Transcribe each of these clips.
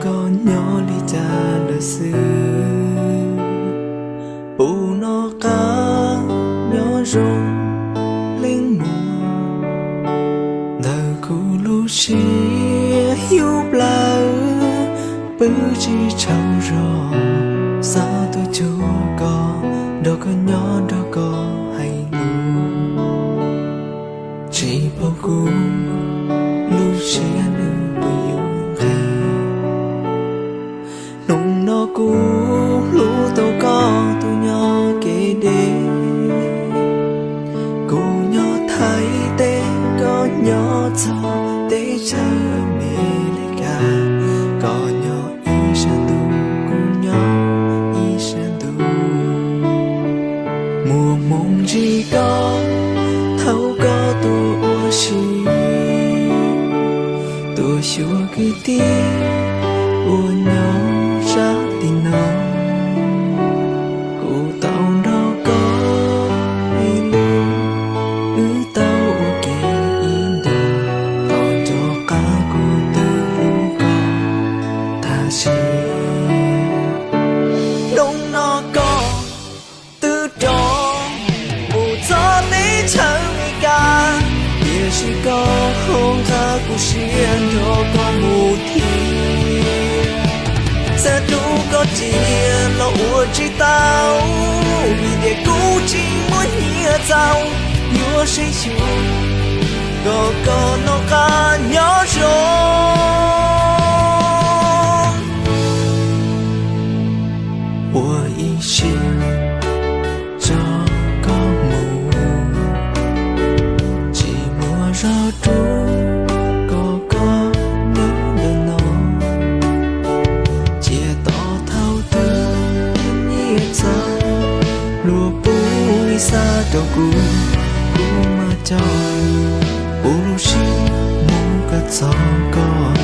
Koj nyob li cas lawm xwb? Puas noj qab nyob zoo leej muam? Ntawm kuv lub siab yus plawv, pw tsis tsaug zog, xav tuaj cuag koj, nrog koj nyob nrog koj hais lus. Tsis paub kuv lub siab nws puas yuav nqig. Hnub no kuv hlub tau koj tus nyob kev deb. Kuv nyob Thaib teb, koj nyob txog teb chaws Amelikas. Koj nyob ib sab ntuj, kuv nyob ib sab ntuj. Muaj hmoo ntsib koj, thaum koj tuaj ua si, tuaj xyuas kwv tij uas nyob sab tim no. Kuv tau nrog koj ib lub, wb tau ua ke ib ntus, tau nco qab kuv twb hlub koj tag sim. Hnub no koj twb rov mus txog teb chaws Amelikas, tiam sis koj ho nqa kuv siab nrog koj mus thiab. Txawm tus koj cia los ua tsis tau, vim tias kuv tsis muaj nyiaj txaus yuav saib xyuas kom koj noj qab nyob zoo. Ua ib siab tso koj mus, tsis muaj zog rub kom koj nyob ntawm no. Cia tos thaum twg nyiaj txaus, luag pub ib xab rau kuv, kuv mam coj kuv lub siab mus kom txog koj.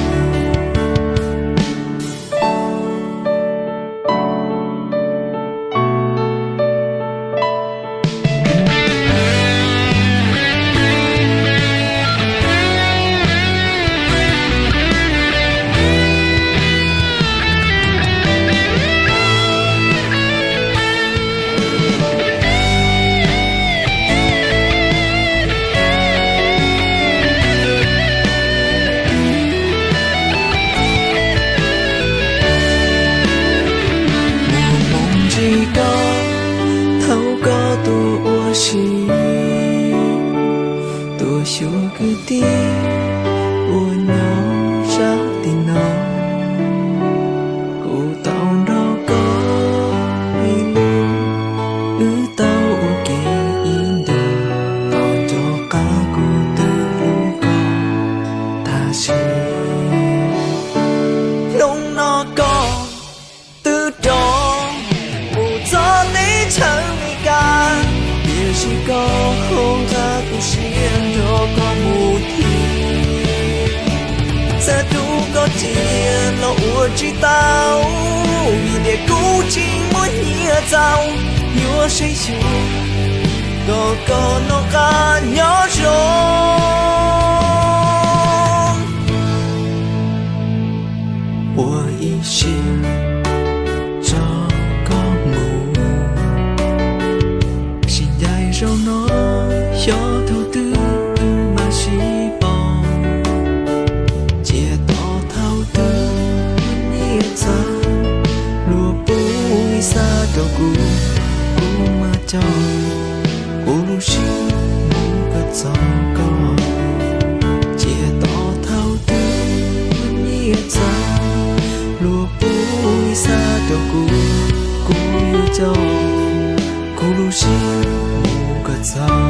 Muaj hmoo ntsib koj, thaum koj tuaj ua si, tuaj xyuas kwv tij uas nyob sab tim no. Kuv tau nrog koj ib lub, wb tau ua ke ib ntus, tau nco qab kuv twb hlub koj tag sim. Hnub no koj twb rov mus txog teb chaws Amelikas, tiam sis koj ho nqa kuv siab nrog koj mus thiab. Txawm tus koj cia los ua tsis tau, vim tias kuv tsis muaj nyiaj txaus yuav saib xyuas kom koj noj qab nyob zoo. Ua ib siab tso koj mus, sib ncaim zaum no, xyov thaum twg wb mam sib pom. Cia tos thaum twg nyiaj txaus, luag pub ib xab rau kuv, kuv mam coj kuv lub siab mus kom txog koj. Cia tos thaum twg nyiaj txaus, luag pub ib xab rau kuv, kuv yuav coj kuv lub siab mus kom txog